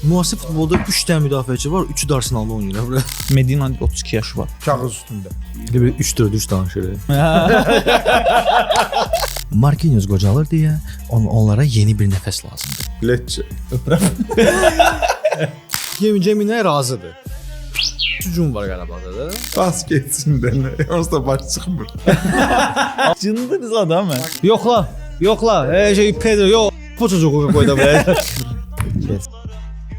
Müasir futbolda 3 dənə müdafiəçi var, üçü də Arsenalda oynayır bura. Medina 32 yaşı var. Kağız üstündə. Elə bir 3-4-3 danışır. Marquinhos qocalır deyə onlara yeni bir nəfəs lazımdır. Lecce. Yeminə razıdır. Hücum var Qarabağda da. Bas getsin də. Onsuz da baş çıxmır. Cındırız adamı. Yoxla, yoxla. Ey şey Pedro, yox. Bu çocuğu qoy da buraya.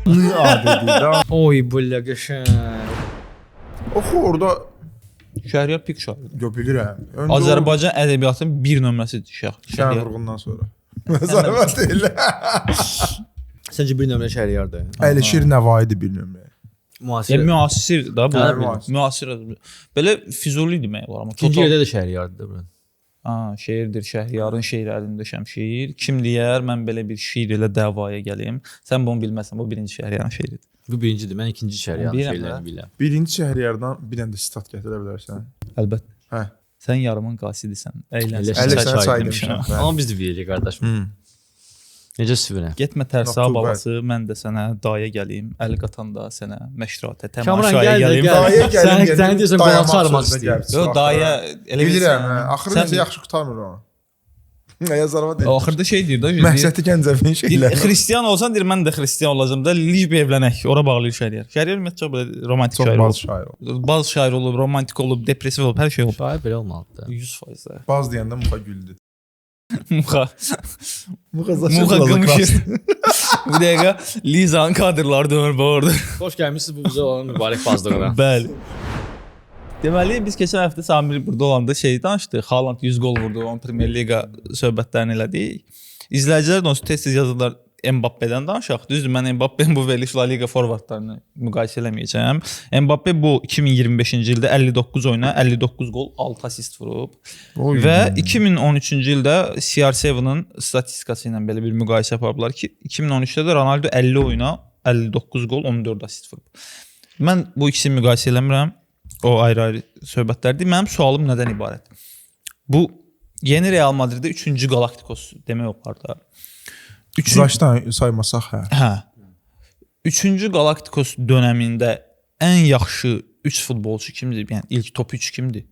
N A dedi də. Oy bля qəşəng. Oxu orada Şəhriyar pik şairdir. yo bilirəm. Öncə o- Azərbaycan ədəbiyyatının bir nömrəsidir Şən Şəhriyar. vurğundan sonra. Zəhmət elə. Səncə bir nömrə Şəhriyardır? Əlişir Nəvaidir bir nömrə. Müasir. Ya müasir da bu. Hə, müasir. Müasir. Belə Füzuli demək olar amma İkinci total. yerdə də Şəhriyardır bura. Ha, şeirdir, Şəhriyarın şeiri əlində şəmşir. Kim deyər mən belə bir şeir ilə davaya gəlim? Sən bunu bilməzsən, bu birinci Şəhriyarın şeiridir. Bu birincidir. Mən ikinci Şəhriyarın Bilirəm şeirlərini bilirəm. Birinci Şəhriyardan bir dənə də sitat gətirə bilərsən. Əlbəttə. Hə. Sən yarımın qasidisən. Əylənsən. Elə Əli sənə sənə çay demişəm. demişəm. Amma biz də bilirik qardaşım. Hmm. Necə süvünə? Getmə tərsa Not too balası, mən də sənə dayə gəlim, əl qatanda sənə məşratə Kamran, tamaşaya gəl də, gəlim. gəl. Dayə gəlim. Sən- sən deyirsən qonaq çağırmaq istəyir. Yo, dayə elə Bilirəm, bilirsən. hə. Axırı Sən necə yaxşı qurtarmır o. Nə yazarıma deyir. Axırda şey deyir də, deyir, Məhsəti Gəncəvinin deyir, şeyləri. xristian olsan deyir mən də xristian olacağam da, lig bir evlənək. Ora bağlayır Şəhriyar. Şəhriyar ümumiyyətcə çox belə romantik Çox şair baz olub. şair olub. Baz şair olub, romantik olub, depressiv olub, hər şey olub. Şair belə olmalıdır da. 100% də. Baz deyəndə Muxa güldü. Muxa. Muxa Muxa qımışır. Bu dəqiqə Lizanın kadrları dönür bu orada. Xoş gəlmisiniz bu bizə olan mübarək bazlığına. Bəli. Deməli biz keçən həftə Samir burada olanda şey danışdıq. Haaland 100 qol vurdu, onun Premier Liqa söhbətlərini elədik. İzləyicilər də onsuz tez-tez yazırlar Mbappe-dən danışaq. Düzdür, mən Mbappe-nin bu veriliş La Liqa forvardlarını müqayisə eləməyəcəm. Mbappe bu 2025-ci ildə 59 oyuna 59 qol, 6 assist vurub. Oy. Və 2013-cü ildə CR7-ın statistikası ilə belə bir müqayisə aparıblar ki, 2013-də də Ronaldo 50 oyuna 59 qol, 14 assist vurub. Mən bu ikisini müqayisə eləmirəm. O ayrı-ayrı söhbətlərdir. Mənim sualım nədən ibarət? Bu yeni Real Madriddə 3-cü Galaktikos demək olar da. Üçüncü, Zlaşdan saymasaq hə. hə. 3-cü Galaktikos dönəmində ən yaxşı 3 futbolçu kimdir? Yəni ilk top 3 kimdir?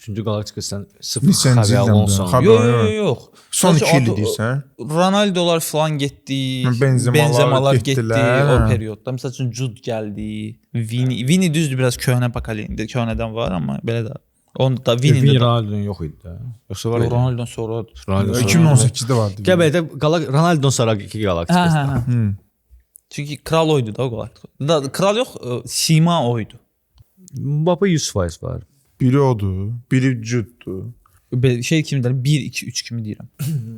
Üçüncü Galaktika sən sıfır Neçənci Xavi ildən Alonso. Xavi- Yox, yox, yox. Son Sadəcə 2 il adı- deyirsən. Ronaldolar falan getdi, Benzemalar Benzemalar getdi getdilər, o hə. periodda. Məsəl üçün Jude gəldi, Vini düzdür biraz köhnə pokolendir, köhnədən var amma belə də. Onda da Vini Vini də Ronaldo'nun yox idi də. Yoxsa var idi? Ronaldodan sonra. Ronaldo sonra. 2018-də vardı. Gəbədə Ronaldo'dan sonra iki Hə, Galaktika. hə, hə. Hmm. Çünki kral oydu da o Galaktika. Da, kral yox, sima oydu. Mbappe 100% var. Biri odur, biri Jude'dur. Belə şey kimi deyirəm, 1 2 3 kimi deyirəm.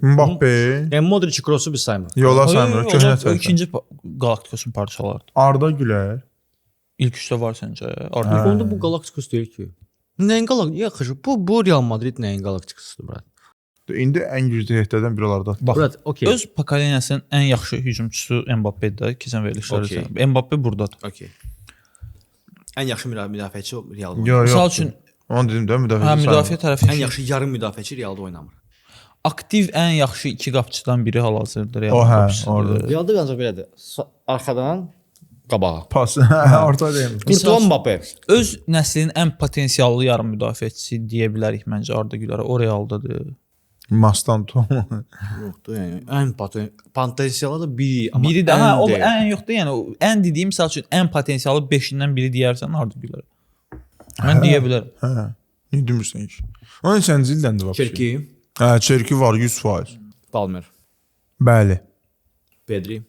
Mbappe, Yəni Modric Kroos'u biz saymırıq. yola saymır, Yox, köhnə yox, o tərəfdən. ikinci Galaktikos'un parçalarıdır. Arda Güler. İlk üçdə var səncə? Arda. Hə. Onda bu Galaktikos deyil ki. Nəyin Galaktikası? Yaxşı, bu Real Madrid nəyin Galaktikasıdır brat? İndi ən güclü heyətlərdən biri onlarda. Bax, Brat, okey. Öz pokoleniyasının ən yaxşı hücumçusu Mbappe-dir də keçən verilişlərdə. Okey. Mbappe burdadır. Okey. Ən yaxşı müdafiəçi Realda oynamır. Yox, yox. Misal üçün, Onu dedim də müdafiə. hə, müdafiə tərəfi Ən yaxşı yarım müdafiəçi Realda oynamır. aktiv ən yaxşı iki qapçıdan biri hal-hazırda Real O, hə, qapçısıdır. orada. Realda ancaq belədir. Arxadan qabağa. Pas. Hə, orta deyim. Kurtuğa Mbappe. Öz nəslinin ən potensiallı yarım müdafiəçisi deyə bilərik məncə Arda Gülerə. O Realdadır. Mastanto. Yoxdur, yəni ən potensialı da biri, amma Biri də hə, ən o deyil. ən yoxdur, yəni o ən dediyim misal üçün ən potensiallı 5-indən biri deyərsən Arda Gülerə. Mən deyə bilərəm. Hə. Nə demirsən ki? O neçənci ildəndir vəbşi? Çerki, Hə, Çerki var 100%. Palmer, Bəli. Pedri.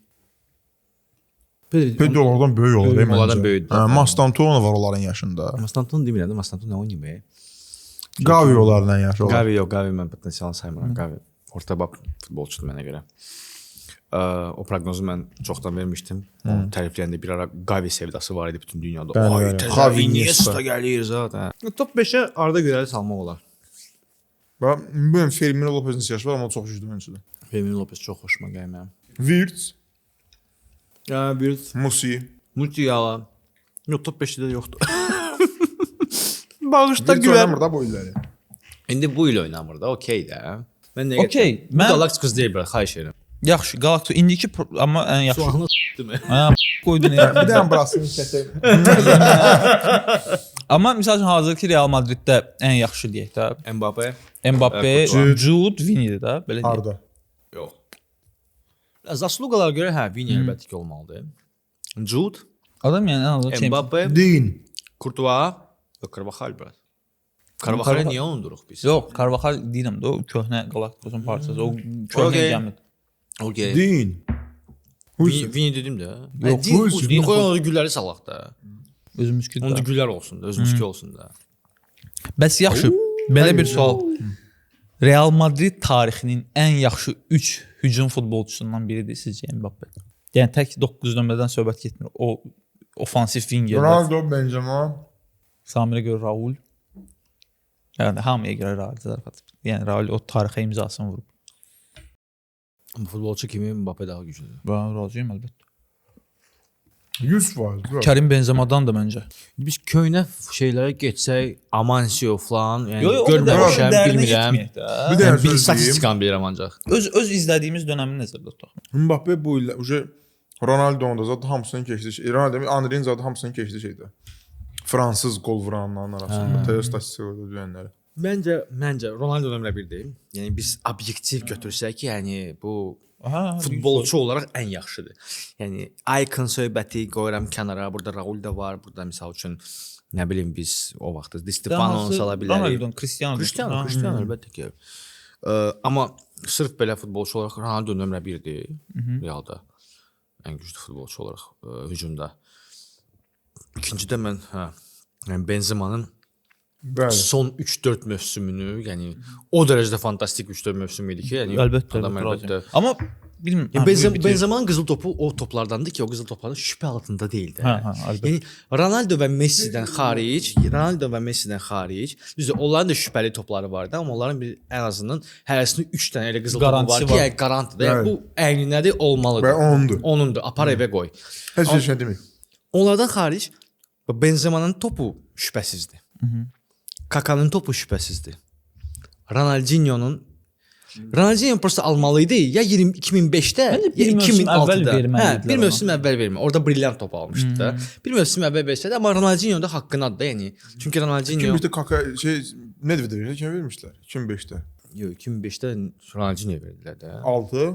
Pedri. Pedri onlardan böyük olur, Böyük, məncə. onlardan böyükdür. Hə, Mastantuono var onların yaşında. Mastanton demirəm də, Mastanton nə oynayır? Gavi onlardan yaşı olar. Gavi yox, Gavi mən potensialını saymıram. Gavi orta bab futbolçudur mənə görə. O proqnozu mən çoxdan vermişdim. Onu tərifləyəndə bir ara Gavi sevdası var idi bütün dünyada. Bəli, Ay, bəli. təzə Xavi, Iniesta Iniesta. gəlir zaten. Top 5-ə Arda Güler'i salmaq olar. Bax, bu gün Firmino Lopezin yaşı var, amma o çox güclü oyunçudur. Firmino Lopez çox xoşuma gəlir mənim. Wirtz, Ya bir Musi. Musiala. Yox, top 5-də də yoxdur. Bağışda Wirtz Güler. oynamır da bu illəri. İndi bu il oynamır da, okey də. Mən nə Okey, Bu Galacticos deyil bura, xahiş edirəm. Yaxşı, Galactic indiki amma ən yaxşı. Soğanı s**timi? Hə, qoydun ya. Bir dənə Brasini kəsək. Amma məsəl üçün hazırki Real Madriddə ən yaxşı deyək də. Mbappe. Mbappe, Jude. Jude, Vini-dir də, belə deyək. Harda? Yox. Zasluqalara görə hə, Vini əlbəttə ki olmalıdır. Jude, Adam yəni ən azından çempion. Mbappe, Din. Courtois, yox, Carvajal brat. Carvajal'ı niyə unuduruq biz? Yox, Carvajal deyirəm də o köhnə Galacticos'un parçası. O köhnə Okey. gəmi. Okey. Din. Vini dedim də. Yox, Yox, Din- qoy onu gülləri salaq da. Özümüzki Onda də. güllər olsun da, özümüzki olsun da. Bəs yaxşı, belə bir sual. Real Madrid tarixinin ən yaxşı 3 hücum futbolçusundan biridir sizcə Mbappe? Yəni tək 9 nömrədən söhbət getmir. O ofansiv wingerlər. Ronaldo, Benzema. Samirə görə Raul. Yəni hamıya görə Raul zarafat. Yəni Raul o tarixə imzasını vurub. Amma futbolçu kimi Mbappe daha güclüdür. Mən razıyam əlbəttə. 100%. Bro. Kərim Benzemadan da məncə. Biz köhnə şeylərə keçsək, Amancio falan, yəni Yo, yo, o qədər görməmişəm, dərinə bilmirəm. getməyək də. Bir dənə Yəni, bir söz deyim. statistikanı bilirəm ancaq. Öz izlədiyimiz dönəmi nəzərdə tutaq. Mbappe bu il uje Ronaldo'nun da zaten hamısını keçdi. Ronaldo, Andre'nin zaten hamısını keçdi şeydə. Fransız qol vuranların arasında. Təzə statistikada deyənləri. Məncə Ronaldo nömrə 1-dir. Yəni biz obyektiv götürsək ki, yəni bu Aha, futbolçu olaraq ən yaxşıdır. Yəni icon söhbəti qoyuram kənara. Burada Raul da var, burada misal üçün nə bilim biz o vaxt Di Stefano sala bilərik. Ronaldo, Cristiano. Cristiano əlbəttə ki. Amma sırf belə futbolçu olaraq Ronaldo nömrə 1-dir Realda. Ən güclü futbolçu olaraq hücumda. İkincidə mən yəni Benzema'nın Bəli. son 3-4 mövsümünü, yəni o dərəcədə fantastik 3-4 mövsüm idi ki, yəni Əlbəttə, adam əlbəttə. əlbəttə. Amma bilmirəm. Yəni Benzema'nın qızıl topu o toplardandır ki, o qızıl toplardan şübhə altında deyildi. Hə, hə, əlbəttə. Yəni Ronaldo və Messi'dən xaric, düzdür, onların da şübhəli topları vardı, amma onların bir ən azından hərəsinin 3 dənə elə qızıl topu Qarantisi var ki, var. yəni qarantidir. Yəni Bəli. bu əynindədir, olmalıdır. Və onundur. Onundur. Apar evə qoy. Heç bir şey deməyim. Onlardan xaric Benzema'nın topu şübhəsizdir. Kakanın topu şübhəsizdir. Ronaldinho prosta almalı idi ya 2005-də Məncə ya bir mövsüm əvvəl 2006-da. verməli Hə, idilər bir ona. mövsüm əvvəl vermə. Orada brilliant top almışdı da. Bir mövsüm əvvəl versəydi, amma Ronaldinho da haqqınadır da, yəni. Çünki Ronaldinho 2005-də Kaka şey Nedved'e vermişlər, kimə vermişlər? 2005-də. Yox, 2005-də Ronaldinho verdilər də. 6.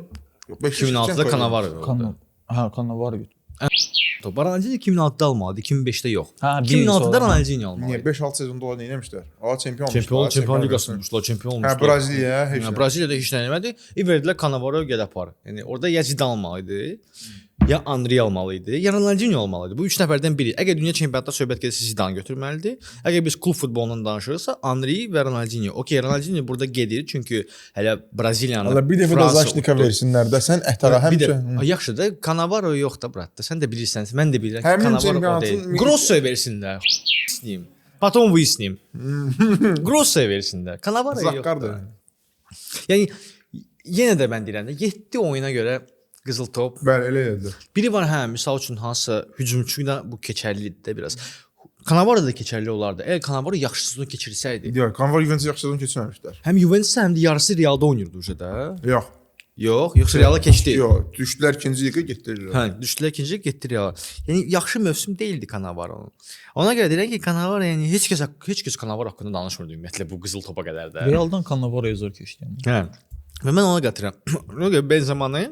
Yox, 5 2006-da Cannavaro oldu. Hə, Cannavaro götürdü. Top Ronaldinho 2006-da almalıdı, 2005-də yox. Hə, bir il 2006-da sonra. Ronaldinho almalı Niyə idi. 5-6 sezonda onlar nə etmişlər? Aa çempion olmuşlar. Çempion, Çempion Liqasını tutmuşlar, çempion Hə, olmuşlar. Braziliya heç Yəni nə. Braziliyada heç nə eləmədi. E verdilər Cannavaro gəl apar. Yəni orada ya Zidane almalı idi, ya Andri almalı idi, ya Ronaldinho almalı idi. Bu üç nəfərdən biri. Əgər dünya çempionatında söhbət gedirsə Zidane götürməlidir. Əgər biz klub futbolundan danışırıqsa Andri və Ronaldinho. Okey, Ronaldinho burada gedir çünki hələ Braziliyanı Hələ bir dəfə də Fransa Zaşnika utdu. versinlər də sən ətara Bir də həmişə. Ay, yaxşı da Cannavaro yox da brat da. Sən də bilirsən, mən də bilirəm ki, Həmin Cannavaro o çempionatın deyil. milli- Grosso versinlər. S nим. Потом выясним. Grosso versinlər. Cannavaro yox. Zaqqar da. da. Yəni yenə də mən deyirəm də 7 oyuna görə qızıl top. Bəli, elə elədi. Biri var hə, misal üçün hansısa hücumçu ilə bu keçərlidir də biraz. Cannavaro da keçərli olardı. Əgər Cannavaro yaxşı sezon keçirsəydi, Yox, Cannavaro Juventus yaxşı sezon keçirməmişlər. həm Juventus həm də yarısı Realda oynayırdı uca da. Yox. Yox, yoxsa Reala keçdi. Yox, düşdülər ikinci liqə getdilər. Hə, düşdülər ikinci liqə, getdi Reala. Yəni yaxşı mövsüm deyildi Cannavaro'nun. Ona görə deyirəm ki, Cannavaro yəni heç kəs Cannavaro haqqında danışmırdı ümumiyyətlə bu qızıl topa qədər də. Realdan Cannavaroya zor keçdi yəni. Hə. Və mən ona gətirirəm. Ona görə Benzema'nı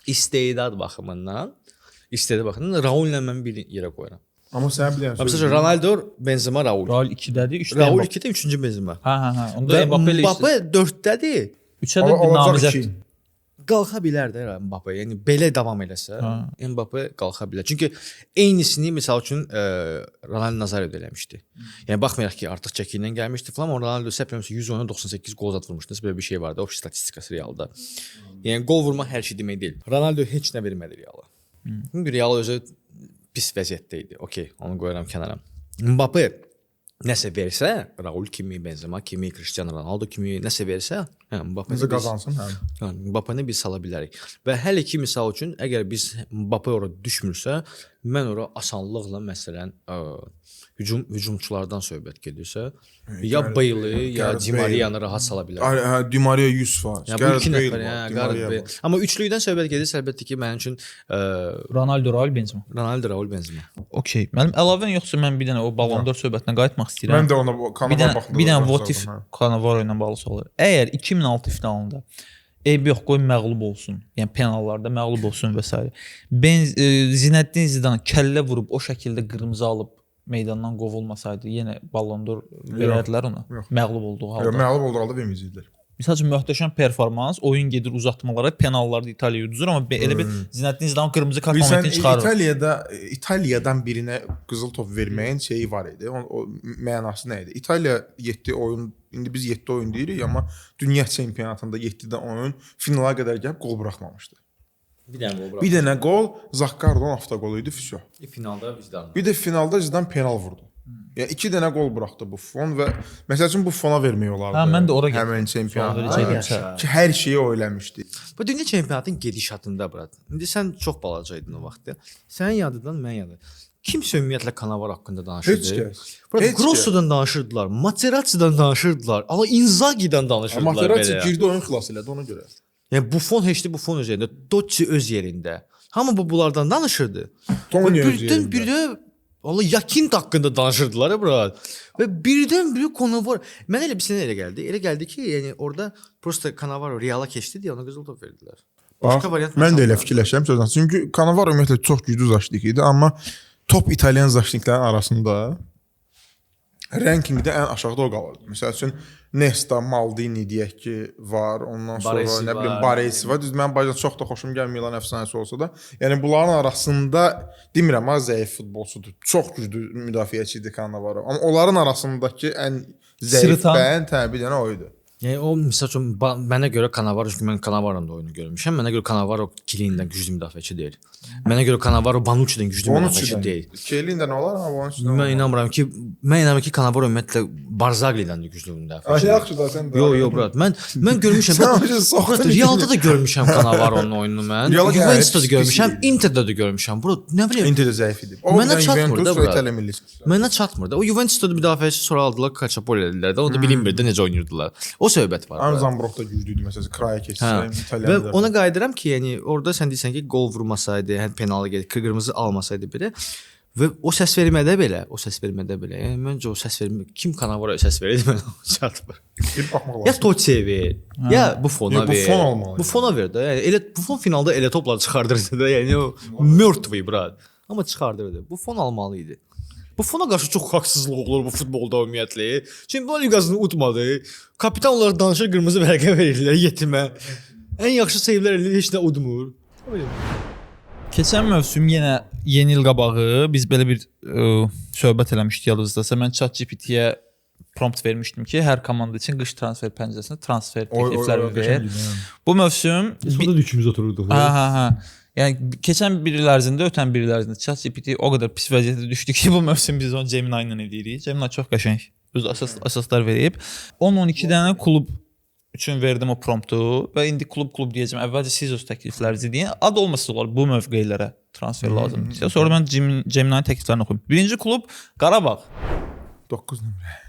istedad baxımından, Raul'la mən bir yerə qoyuram. Amma sən bir dənə Məsəl üçün Ronaldo, Benzema, Raul. Raul 2-dədir, 3-də Raul Mbappe. 2-də, 3-cü Benzema. Hə, hə, hə. Onda Və Mbappe ilə Mbappe 4-dədir. 3-ə də bir Alacaq namizəd. iki. Qalxa bilər də Mbappe. Yəni belə davam eləsə, Hə. Mbappe qalxa bilər. Çünki eynisini məsəl üçün Ronaldo Nazario da eləmişdi. Yəni baxmayaraq ki, artıq çəki ilə gəlmişdi falan, amma Ronaldo səhv eləmirəmsə 100 oyuna 98 qol zad vurmuşdu. Nəsə belə bir şey vardı, o statistikası Realda. Yəni qol vurmaq hər şey demək deyil. Ronaldo heç nə vermədi Reala. Çünki Real özü pis vəziyyətdə idi. Okey, onu qoyuram kənara. Mbappe nəsə versə, Raul kimi, Benzema kimi, Cristiano Ronaldo kimi nəsə versə, Hə, Mbappeni Necə biz qazansın, hə. Hə, Mbappeni biz sala bilərik. Və hələ ki misal üçün əgər biz Mbappe ora düşmürsə, mən ora asanlıqla məsələn hücumçulardan söhbət gedirsə, ya Bale-i, ya Gareth Di Bale. Maria'nı rahat sala bilərəm. Ay, hə, Di Maria 100%. Yəni bu Gareth iki Bale nəfər, var, hə, Di Gareth Maria Bale. var. Amma üçlükdən söhbət gedirsə əlbəttə ki, mənim üçün Ronaldo, Raul Benzema. Ronaldo, Raul Benzema. Okey. Mənim əlavən yoxsa mən bir dənə o Ballon d'Or söhbətinə qayıtmaq istəyirəm. Mən də ona bu Bir Cannavaro dənə baxdım. bir dənə what if Cannavaro ilə bağlı sual var. Əgər 2006 finalında eybi yox, qoy məğlub olsun. Yəni penallarda məğlub olsun və s. Zinedine Zidane kəllə vurub o şəkildə qırmızı alıb meydandan qovulmasaydı, yenə Ballon d'Or verərdilər ona. Yox. Məğlub olduğu halda. Məğlub olduğu halda verməyəcəklər. Məsəl üçün möhtəşəm performans, oyun gedir uzatmalara, penallarda İtaliya uduzur, amma elə bir Zinedine Zidane qırmızı kart Bilirsən momentini çıxarır. İtaliyada İtaliyadan birinə qızıl top verməyin şeyi var idi. O mənası nə idi? İtaliya 7 oyun, indi biz 7 oyun deyirik, amma dünya çempionatında 7-də oyun finala qədər gəlib qol buraxmamışdı. Bir dənə qol Bir dənə qol Zaccardo'nun avtoqolu idi, vəsə. Finalda Zidane. Bir də finalda Zidane penal vurdu. Yəni 2 dənə qol buraxdı Buffon və məsəl üçün Buffona vermək olardı. Hə, mən də ora həmin Sual çempionatda. verəcəkdim. Ki hər şeyi o eləmişdi. Bu dünya çempionatının gedişatında brat. İndi sən çox balaca idin o vaxt. Sənin yadından, mən yadından. Kimsə ümumiyyətlə Cannavaro haqqında danışırdı. Heç kəs. Brat, Heç kəs. Grosso'dan danışırdılar, Materazzi'dən danışırdılar, ala Inzaghi'dən danışırdılar Materazzi belə. girdi oyun xilas elədi ona görə. Yəni Buffon heç də Buffon öz yerində, Totti öz yerində. Hamı bu bunlardan danışırdı. Toni Və öz birdən yerində. bir də Allah Yakin haqqında danışırdılar brat. Və birdən bir Cannavaro mənə elə bir sənə elə gəldi. Elə gəldi ki, yəni orada prosta Cannavaro Real'a keçdi deyə ona qızıl top verdilər. Bax, Başqa variant mən də elə tapmıram. fikirləşirəm sözdən. Çünki Cannavaro ümumiyyətlə çox güclü zaşnik idi, amma top İtalyan zaşniklərin arasında rankingdə ən aşağıda o qalırdı. Məsəl üçün Nesta, Maldini deyək ki, var, ondan sonra Baresi nə bilim var. Baresi var. Düz mənim bacım çox da xoşum gəlmir Milan əfsanəsi olsa da. Yəni bunların arasında demirəm ha zəif futbolçudur. Çox güclü müdafiəçi idi Cannavaro. Amma onların arasındakı ən zəif Sırıtan. bənd hə bir dənə o idi. Yəni o misal üçün mənə görə Cannavaro, çünki mən Cannavaro'nun da oyunu görmüşəm. Mənə görə Cannavaro Chiellini'dən güclü müdafiəçi deyil. Mənə görə Cannavaro Bonucci'dən güclü müdafiəçi Bonucci'dən. deyil. Chiellini'dən olar amma Bonucci'dən. Mən inanmıram ki, mən inanıram ki, Cannavaro ümumiyyətlə Barzagli'dən də güclü müdafiəçi. Ay yaxşı da sən də. Yo yo brat, mən görmüşəm. Sən onu soxdun. Brat, Realda da görmüşəm Cannavaro'nun oyununu mən. Realda Juventus'da da pis görmüşəm, idi. Inter'də də görmüşəm. Bro, nə bilim, Inter də zəif idi. O Mənə bir dənə çatmır da Juventus və bura. İtaliya millisi. Mənə çatmır da. O Juventus'da da müdafiəçi sonra aldılar, Kaçapol elədilər də. Onu da bilinmir də necə oynayırdılar. O söhbət var. Amma brat. Zambrot da güclü idi məsələn, kraya Hə. keçsə, İtaliyanı Və da. ona qayıdıram ki, yəni orada sən deyirsən ki, qol vurmasaydı, həm penalı gedib qırmızı almasaydı belə və o səs vermədə belə, o səs vermədə belə. Yəni məncə o səs vermə kim Cannavaroya səs verirdi mənə o çatmır. Bir baxmaq Ya lazım. Totti'yə ver, ya Buffon'a Ya ver. Buffon olmalı. Buffon'a ver də. Yəni elə Buffon finalda elə toplar çıxardırdı da, yəni o mörtvый brat. Amma çıxardırdı. Buffon almalı idi. Buffona qarşı çox haqsızlıq olur bu futbolda ümumiyyətlə. Çempionlar Liqasını udmadı. Kapitan olaraq danışır, qırmızı vərəqə verirlər yetimə. Ən yaxşı seyvlər eləyir, heç nə udmur. Keçən mövsüm yenə yeni il qabağı biz belə bir söhbət eləmişdik yadınızdasa. Mən ChatGPT-yə prompt vermişdim ki, hər komanda üçün qış transfer pəncərəsində transfer təklifləri ver. Bu mövsüm Sonra da üçümüz otururduq. Hə, hə, hə. Yəni keçən bir il ərzində, ötən bir il ərzində ChatGPT o qədər pis vəziyyətə düşdü ki, bu mövsüm biz onu Gemini ilə eləyirik. Gemini çox qəşəng öz əsaslar verib. 10-12 dənə klub üçün verdim o promptu və indi klub deyəcəm. Əvvəlcə siz öz təkliflərinizi deyin. Ad olmasa olar bu mövqelərə transfer lazımdır. Sonra mən Gemini-nin təkliflərini oxuyum. Birinci klub Qarabağ. 9 nömrə.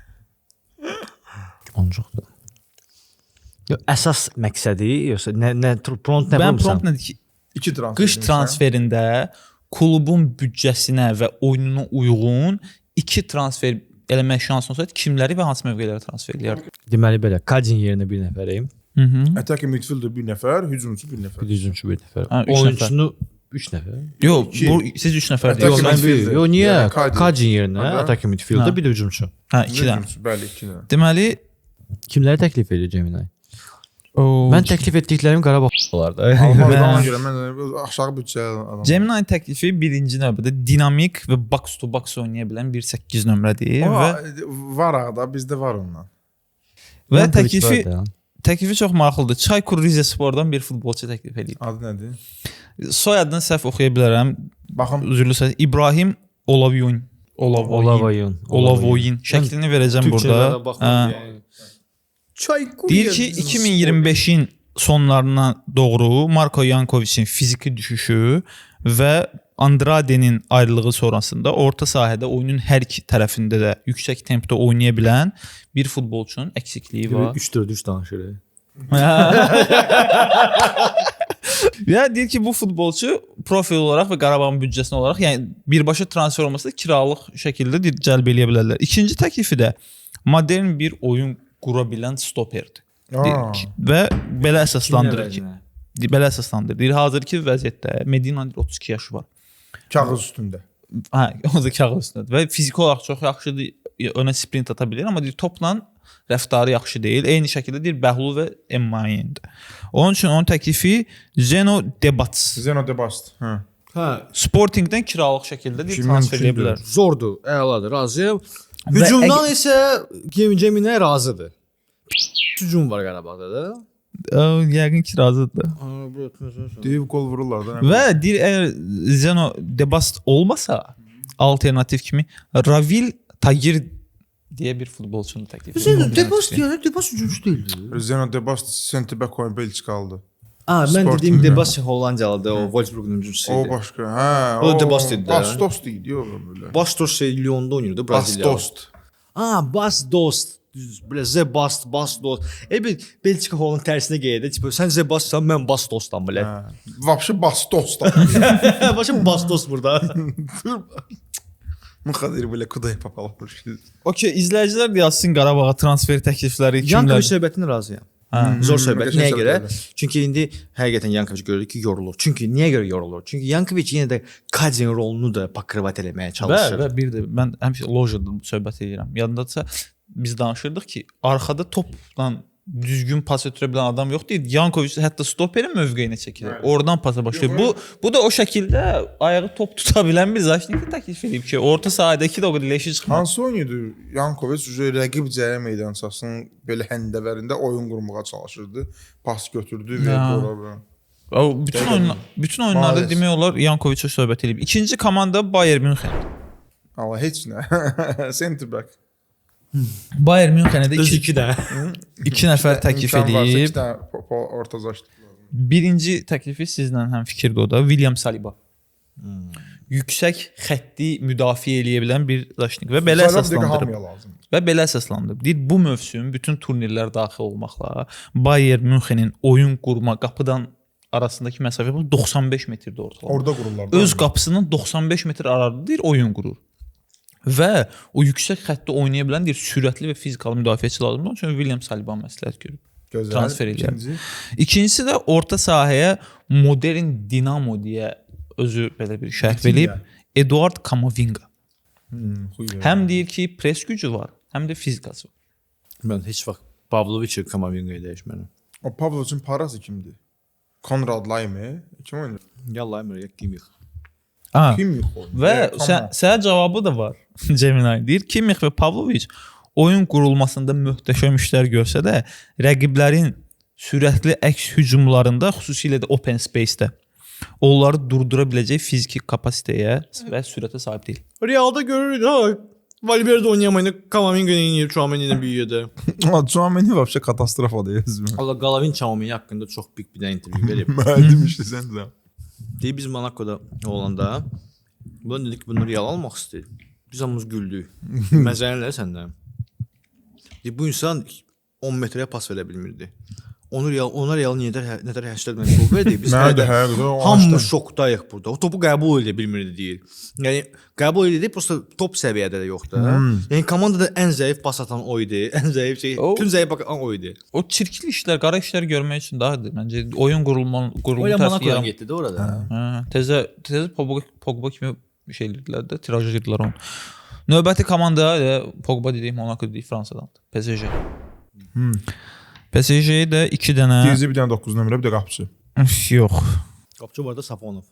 On çoxdur. Yox, əsas məqsədi yoxsa nə prompt nə Mən vurmusan? prompt nədir ki, 2 transfer. qış transferində klubun büdcəsinə və oyununa uyğun 2 transfer eləmək şansın olsaydı kimləri və hansı mövqelərə transfer eləyərdin? Deməli belə, Kadin yerinə bir nəfəriyim. Mhm. Attacking midfielder bir nəfər, hücumçu bir nəfər. Bir hücumçu bir nəfər. Ha, üç nəfər. Oyunçunu 3 nəfər. Yox, İki. bu siz 3 nəfər Attacking Yox, deyirsiniz. mən bir. midfielder. Yox, niyə? Yəni Kadin. Kadin yerinə Aha. attacking midfielder Ha. bir də hücumçu. Hə, 2 dənə. Hücumçu, bəli, 2 dənə. Deməli, Kimləri təklif edir Gemini? o Mən təklif etdiklərim Qarabağ olardı. Almaz Mən- ona görə mən aşağı büdcə adam. Gemini təklifi birinci növbədə dinamik və box to box oynaya bilən 1.8 nömrədir O, və var ağda, bizdə var ondan. və təklifi çox maraqlıdır. Çaykur Rizespordan bir futbolçu təklif eləyib. Adı nədir? Soyadını səhv oxuya bilərəm. Baxım. Üzrlü səhv. İbrahim Olavuyun. Olavoyin. Olavoyun. Olavoyin. Şəklini verəcəm burada. Türkçələrə baxmam Hə. yəni. Çaykur. Deyir ki 2025-in sonlarına doğru Marko Yankoviçin fiziki düşüşü və Andrade'nin ayrılığı sonrasında orta sahədə oyunun hər iki tərəfində də yüksək tempdə oynaya bilən bir futbolçunun əksikliyi var. 3-4-3 danışır. Ya deyir ki bu futbolçu profil olaraq və Qarabağın büdcəsinə olaraq, yəni birbaşa transfer olmasa da kiralıq şəkildə deyir, cəlb eləyə bilərlər. İkinci təklifi də modern bir oyun qura bilən stoperdir. Deyir ki, və belə əsaslandırır ki, belə əsaslandırır. Deyir hazırki vəziyyətdə Medina'nın 32 yaşı var. Kağız üstündə. Hə, o da kağız üstündədir və fiziki olaraq çox yaxşıdır, önə sprint ata bilir, amma deyir topla rəftarı yaxşı deyil. Eyni şəkildə deyir Bəhlul və Emmayendir. Onun üçün onun təklifi Zeno Debats. Zeno Debast. Hə. Hə, Sportingdən kiralıq şəkildə deyir transfer eləyə bilər. Zordur, əladır, razıyam. Və Hücumdan isə Ceminə razıdır. Hücum var Qarabağda da. Yəqin ki razıdır. Deyib qol vururlar da. Və deyir əgər Zeno Debast olmasa alternativ kimi Ravil Tagir deyə bir futbolçunu təklif edir. Zeno Debast yəni Debast hücumçu deyildi. Zeno Debast center back oyun Belçikalıdır. A, mən dediyim Sportingdə. Debast Hollandiyalıdır, o Wolfsburgun hücumçusu O idi. başqa. Hə, O da Debast idi də. Bastos idi yox belə. Bastos şey Lyonda oynayırdı, Braziliyalı. Bastos. A, Bastos. Düz, belə Z Bast, Bastos. Elə bir Belçika Holland tərsinə qeydə. Tipo, sən Z Bastsan, mən Bastos'tan belə. Hə. Vapşı Bastos da. Başım Bastos burada. Mıxadır belə kudaya papal. Okey, izləyicilər də yazsın Qarabağa transfer təklifləri kimlər. Yankovic söhbətinə razıyam. Hə. Zor söhbət. Qəşəng Nəyə görə? söhbət. Çünki indi həqiqətən Yankovic görürük ki, yorulur. Çünki niyə görə yorulur? Çünki Yankovic yenə də Kazin rolunu da pakrivat eləməyə Və çalışır. və bir də mən həmişə lojada bu söhbət edirəm. Yadındadırsa biz danışırdıq ki, arxada topla düzgün pas ötürə bilən adam yox deyil. Yankovic hətta stoperin mövqeyinə çəkilir. Oradan pasa başlayır. Bu da o şəkildə ayağı top tuta bilən bir zaşniki təklif edib ki, orta sahədəki də o qədər leşi çıxmır. Hansı oyun idi? Yankovic ucu rəqib cərə meydançasının belə həndəvərində oyun qurmağa çalışırdı. Pas götürdü və Ya. ora bura. O bütün oyunlarda Maalesef. demək olar Yankoviçə söhbət edib. İkinci komanda Bayern Münxen. Allah heç nə. Center back. Bayern Münxenə də Düz iki, iki də. iki nəfər təklif İmkan varsa edib. iki dənə orta zaşdı. Birinci təklifi sizlə həm fikirdə o da William Saliba. Yüksək xətti müdafiə eləyə bilən bir zaşnik və belə Saliba bir dəqiqə əsaslandırıb. hamıya lazımdır. Və belə əsaslandırıb. Deyir bu mövsüm bütün turnirlər daxil olmaqla Bayern Münxenin oyun qurma qapıdan arasındakı məsafə bu 95 metrdir ortalama. Orada qururlar. da. Öz qapısının 95 metr arada deyir oyun qurur. Və o yüksək xəttdə oynaya bilən deyir sürətli və fizikalı müdafiəçi lazımdır. Onun üçün William Saliba məsləhət görüb. Gözəl. Transfer eləyər. İkinci. İkincisi də orta sahəyə modern Dinamo deyə özü belə bir şərh verib Eduard Camavinga. Xuy. Həm deyir ki, pres gücü var, həm də fizikası var. Mən heç vaxt Pavloviçi Kamavinga ilə dəyişmərəm. O Pavlovicin parası kimdir? Konrad Laimer? Kim oynayır? Ya Laimer ya Kimmich. Ha. Kim yox oynayır? Və Come on. sənə cavabı da var. Gemini deyir, Kimmich və Pavlovic oyun qurulmasında möhtəşəm işlər görsə də, rəqiblərin sürətli əks hücumlarında, xüsusilə də open space-də onları durdura biləcək fiziki kapasitəyə və sürətə sahib deyil. Realda görürük ha. Valverde oynayamayını Kamavinga ilə oynayır, Tchouameni ilə bir yerdə. Tchouameni вообще katastrofadır özüm. Allah Galavin Tchouameni haqqında çox big bir dənə intervyu verib. Mən demişdi sən də. Deyir biz Monacoda olanda bunu dedik bunu Real almaq istəyir. Biz hamımız güldük. Məzələnlər səndən. Deyir bu insan 10 metrəyə pas verə bilmirdi. Onu Real, ona Real nədər 80 min pul verdi. Biz Mənə hələ də də həqiqətən o hamımız ağacdan- şokdayıq burada. O topu qəbul edə bilmirdi deyir. Yəni qəbul edə prosta top səviyyədə də yoxdur. Yəni komandada ən zəif pas atan o idi. Ən zəif şey, O- bütün zəif atan o idi. O çirkli işlər, qara işlər görmək üçün dahadır. Məncə oyun qurulma O qurulumu elə tərsi Monacodan yaran. getdi də orada. Hə, təzə Pogba kimi şey eləyirdilər də, tiraj edirdilər onu. Növbəti komanda elə Pogba dedik, Monaco dedik, Fransadandır. PSG. PSG-yə də 2 dənə Dizli bir dənə 9 nömrə, bir də qapıçı. Üf, yox. Qapçı var da Safonov.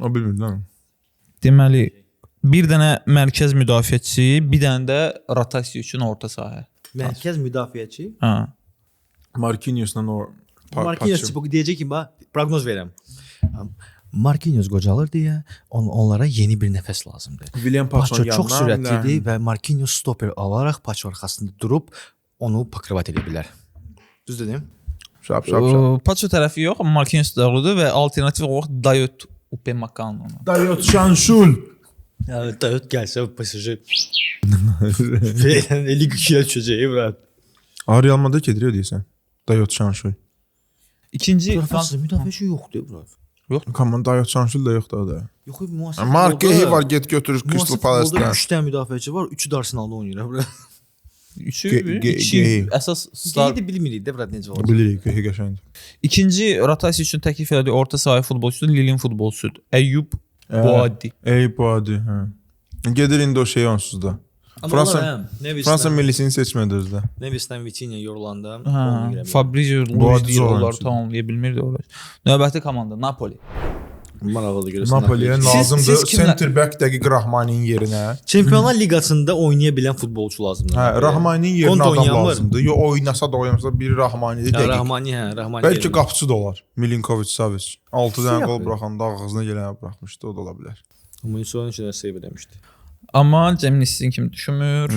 O bilmir lan. Deməli, bir dənə mərkəz müdafiəçisi, bir dənə də rotasiya üçün orta sahə. Mərkəz müdafiəçi. Hə. Marquinhosla o Marquinhos tipi deyəcək ki, bax, proqnoz verirəm. Marquinhos qocalır deyə onlara yeni bir nəfəs lazımdır. William Paço Paçonun çox yanına. sürətlidir və Marquinhos stoper alaraq Paço arxasında durub onu pakrivat edə bilər. Düz dedim? Şap şap şap. Paço tərəfi yox, amma Marquinhos doğrudur və alternativ olaraq Dayot Upamecano. Dayot Şanşul. Yəni Dayot gəlsə PSG Feylə Liga 2-yə düşəcək bura. Aa, Real Madrid gedir deyirsən. Dayot Şanşul. İkinci Fransız müdafiəçi yoxdur bura. Kaman Dayot Şanşul da yoxdur o da. Yox, müasir. Mark Gehi var, get götürür Crystal Palace-dan. 3 dənə müdafiəçi var, 3-ü də Arsenalda oynayır bura. Üçü, iki Gehi. əsas star. Gehi də bilmirik də bura necə olacaq. Bilirik, Gehi qəşəngdir. İkinci rotasiya üçün təklif elədiyi orta sahə futbolçusu Lille-in futbolçusudur. Əyyub Boadi. Ey Boadi, hə. Gedir indi o şey onsuz da. Amma Fransa millisini seçmədi özü də. Nevislə Vitinha yorulanda Hə, onu girə bilər. Fabrizio Luiz Boadi deyir, zor onları oyunçudur. tamamlaya bilmirdi orada. Növbəti komanda Napoli. Maraqlıdır görəsən. Napoliyə Siz- lazımdır siz kimlə- center back dəqiq Rahmaninin yerinə. Çempionlar Liqasında oynaya bilən futbolçu lazımdır. Hə, Rahmaninin yerinə Konte adam oynayan var. lazımdır. Yo oynasa da oynamasa biri Rahmanidir Ya, dəqiq. Rahmani, hə, Rahmani. Bəlkə yerinə. qapıçı da olar. Milinkovic Savic. 6 dənə qol Yox. buraxanda ağzına gələni buraxmışdı, o da ola bilər. Amma onun üçün də save eləmişdi. Amma Cemil sizin kimi düşünmür.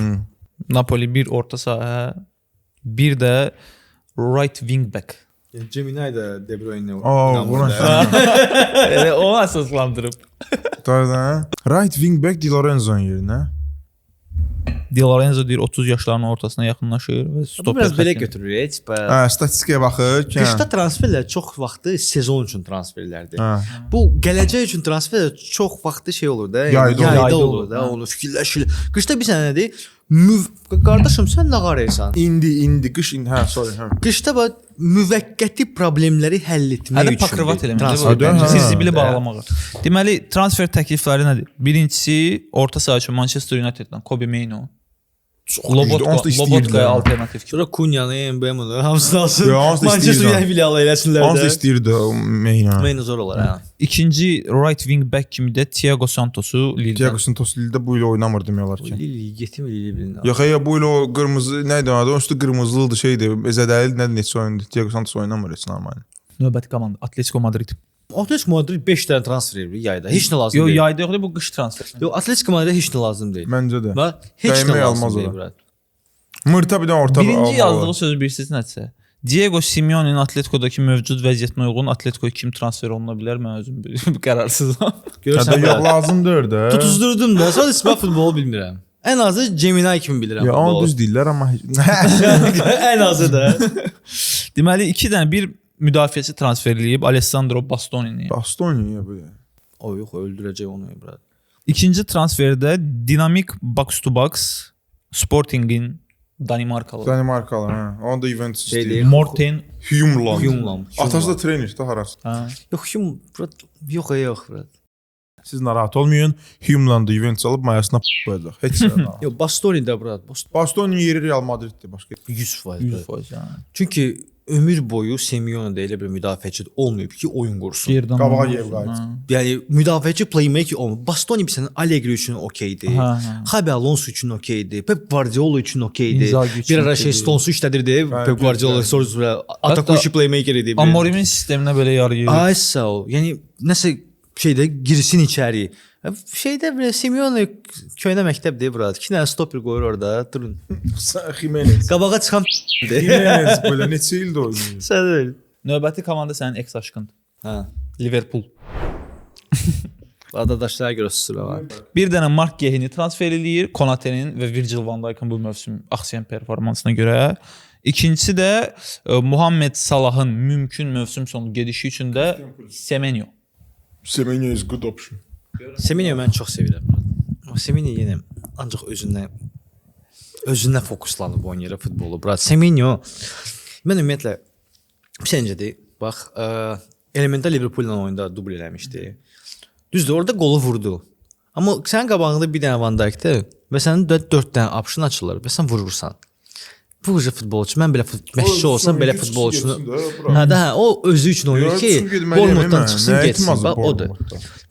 Napoli bir orta sahə, bir də right wing back. Yəni Gemini də De Bruyne. Aa, buna Elə o əsaslandırıb. Doğrudan. Right wing back Di Lorenzo'nun yerinə. Di Lorenzo deyir 30 yaşlarının ortasına yaxınlaşır və Bu stoper biraz belə xəttini- götürür heç. Hə, statistikaya baxır ki. hə. Qışda transferlər çox vaxtı sezon üçün transferlərdir. Hə. Bu gələcək üçün transferlər çox vaxtı şey olur da, yəni Yayda olur. yayda Yayda olur olur, da, hə. onu fikirləşir. Qışda bir sənə nədir? Qardaşım sən nə qarayırsan? İndi qış indi hə, sorry, hə. Qışda bax müvəqqəti problemləri həll etmək Hədə üçün. pakırvat eləmək. transfer Hə, hə. Zirzibili bağlamağa. Deməli transfer təklifləri nədir? Birincisi orta saha üçün Manchester United-dan Kobe Mainoo. Çox güclü, onsuz da Lobotka, Lobotkaya istəyirdilər. alternativ. Sonra Cunha-nı, Mbema'nı hamısını alsın. Yo, onsuz da Manchester istəyirdi. United filialı eləsinlər Onsuz da də. istəyirdi o Mainoo. Mainoo zor olar hə. İkinci right wing back kimi də Thiago Santosu Lille-dən. Thiago Santos Lille'də bu il oynamır demək olar ki. Lille 7 Lille bilin. Yox, ya bu il o qırmızı nə idi onun adı? Onun üstü qırmızılıdır şeydi. Zədəli nə neçə oyundu. Thiago Santos oynamır heç normal. Növbəti komanda Atletico Madrid. Atletico Madrid 5 dənə transfer edir yayda. Heç nə lazım Yo deyil. yayda yoxdur, bu qış transferi. Yo Atletico Madridə heç nə lazım deyil. Məncə də. Bax, heç nə Dəymək lazım almaz deyil ora. bura. Mırta bir də orta Birinci almalı. yazdığı sözü bilirsiniz nədirsə? Diego Simeone'nin Atletico'dakı mövcud vəziyyətinə uyğun Atletico'ya kim transfer oluna bilər? Mən özüm bir qararsızam. Hə Görürsən də yox bura. lazımdır da. Tutuzdurdum da. Sonra mən futbolu bilmirəm. Ən azı Gemini kimi bilirəm Ya onu futbolu. düz deyirlər amma heç- Ən azı da. Deməli iki dənə bir müdafiəçi transfer eləyib Alessandro Bastoni'ni. Bastoni ya bu. ya. O yox, öldürəcək onu bura. İkinci transferdə dinamik box to box Sporting'in Danimarkalı Danimarkalı hə. Onu da Juventus Şey istəyir. deyil. Morten Humland. Humland. Atası da trener də harası. hə. Yox, Hum bura yox, yox bura. Siz narahat olmayın. Humlandı Juventus alıb mayasına qoyacaq. Heç nə. narahat. Yox, Bastoni də bura. Bastoni Bastoni'nin yeri Real Madriddir başqa. 100%. bura. 100% hə. Çünki ömür boyu Simeone də elə bir müdafiəçi olmayıb ki, oyun qursun. Yerdən Qabağa olmasın, yerə qayıtsın. hə. Yəni müdafiəçi playmaker olmayıb. Bastoni bir sənə Allegri üçün okeydi. Hə, hə. Xabi Alonso üçün okeydi. Pep Guardiola üçün okeydi. Inzaghi üçün Bir ara şey okeydi. Stones'u işlədirdi. Hə, Pep Guardiola düzdür. sonra sonra Atakushi playmaker idi. Amorimin sisteminə belə yarayır. Ay sağ ol. Yəni nəsə şeydə girsin içəri. Şeydə belə Simeone köhnə məktəbdir bura. İki dənə stoper qoyur orada. Durun. Jimenez. Qabağa çıxan Jimenez belə neçə ildir oynayır. Sən deyil. Növbəti komanda sənin ex aşkındır. Hə. Liverpool. Adadaşlara görə susuram. ha. Bir dənə Mark Gehini transfer eləyir Konate'nin və Virgil van Dijk'ın bu mövsüm axsayan performansına görə. İkincisi də Muhammed Salahın mümkün mövsüm sonu gedişi üçün də Semenyo. Semenyo is good option. Semenyo mən çox sevirəm. Amma Semenyo yenə ancaq özünə fokuslanıb oynayır futbolu. Brat Semenyo mən ümumiyyətlə səncədir. Bax, elemental Liverpool ilə oyunda dubl eləmişdi. Düzdür, orada qolu vurdu. Amma sənin qabağında bir dənə Van Dijk-dir və sənin də 4 dənə option açılır və sən vurursan. Bu uca futbolçu, mən belə məşqçi olsam belə futbolçunu Hə də hə, o özü üçün oynayır ki, Bournemouthdan çıxsın getsin. Bax odur.